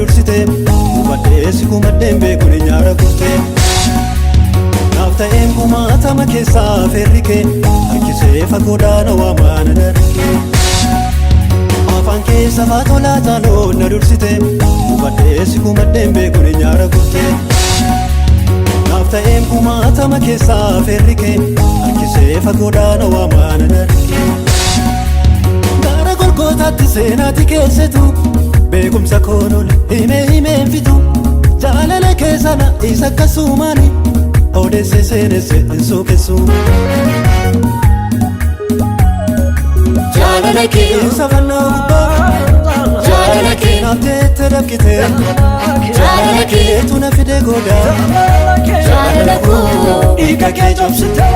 dursite. Hubadhee si kumaddeen beekuun nyaara kutte. Naaf ta'een kumaatama keessaa feerri kee harkisee fagoodhaan waamaa na darge. Afaan keessa faatolaa taaloo na dursite. Hubadhee si kumaddeen beekuun nyaara kutte. Naaf ta'een kumaatama keessaa feerri kee harkisee fagoodhaan waamaa na darge. Gara golgootaatti seenaati keessattu beekumsa koon ol himee himeen fitu. Jaalala keessana isa akkasumaani odeesse seenesse hin suuqessu. Jaalala kee. Isa fannoo gubbaa. Jaalala kee. Naaf jettee dafqite. Jaalala kee. Keetu na fide gooda. Jaalala koo. Dhiiga kee cobsite.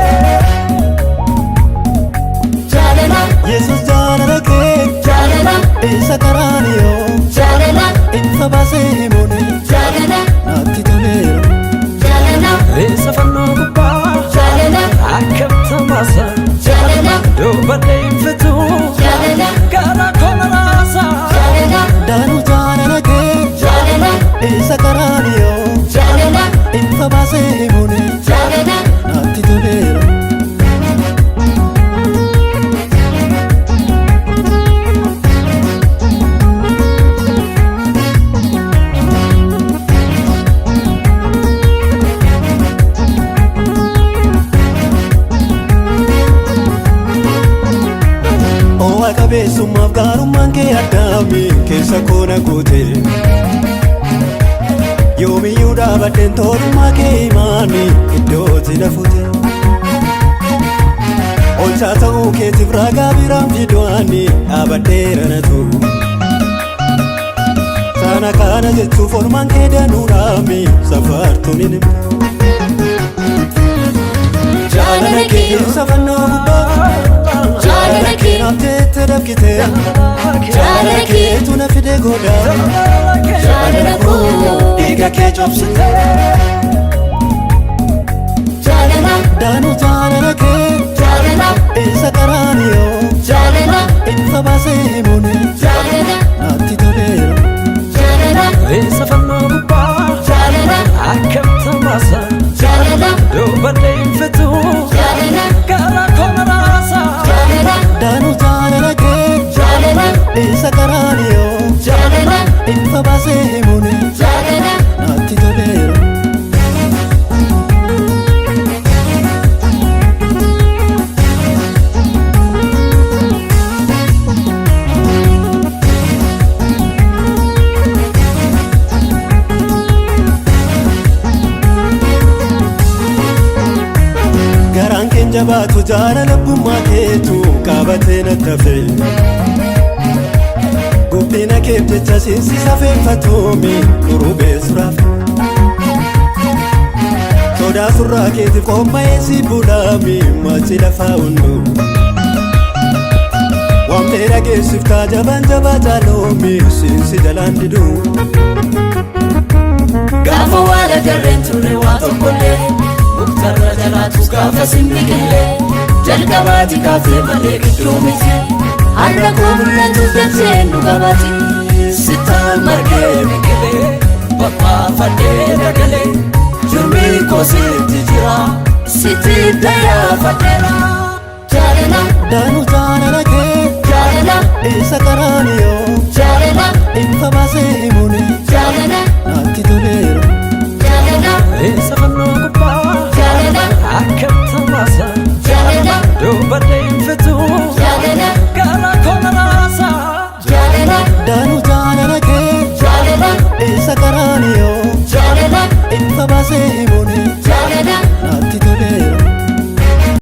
Jaalala. Yesus jaalala kee. Jaalala. Isa karaaniyoo. Jaalala. Ifa baasee himuun Jaalala. natti toleera. Jaalala. Isa fannoo gubbaa. Jaalala. Akkam tamaasa. Jaalala. Dubbadhee hin fitu. Jaalala. Gara kola raasa. Jaalala. Daanuu jaalala kee. Jaalala. Isa karaaniyoo. Jaalala. Ifa baasee himuun Jaalala. natti toleera. Oo'a qabeessummaaf gaarummaan kee addaami keessa koo na guute. Yoomiyyuu dhaabadheen tolummaa kee himaani iddootti na fute. Olchaa ta'uu keetiif ragaa biraan fidu'aani dhaabadheera na ta'u. Sana kana jechuuf olmaan kee danuudhaami safartuun hin himtu. Jaalala kee. Isa fannoo gubbaa. Jaalala kee. Naaf jettee dafqite. Jaalala kee. Keetu na fide gooda. Jaalala koo. Dhiiga kee cobsite. Jaalala. Daanuu jaalala kee. Jaalala. Isa karaaniyoo. Jaalala. Ifa baasee himuun Jaalala. natti toleera. Jaalala. Isa fannoo gubbaa. Jaalala. Akkam tamaasa. Jaalala. Dubbadhee hin fitu. Jaalala. Gara kola raasa. Jaalala. Daanuu jaalala kee. Jaalala. Isa karaaniyoo. Jaalala. Ifa baasee himuun Jaalala. natti toleera. Garaan keenya jabaatu jaalala abbummaa keetu qabatee na tafe. Guddina keef jecha siinsi safeeffatuumi urubee suraaf. Sodaa surraa keetiif qophaa'ee si bulaami machi lafaa hunduu. Waamtee dhageessiftaa jabaan jabaa caaloomi siinsi jalaan diduu. Gaafa waan agarreen turre waa tokkollee, muktarra jalaatu gaafa simbiqillee, jalqabaati kaafee malee gidduu miti, har'a koo mul'atu dacheen nu qabati. Sittaan margee biqilee babbaafadhee dagalee, jirmi koo sitti jira, sitti dayyaafadheera. Jaalala. Daanuu jaalala kee. Jaalala. Isa karaaniyoo. Jaalala. Ifa baasee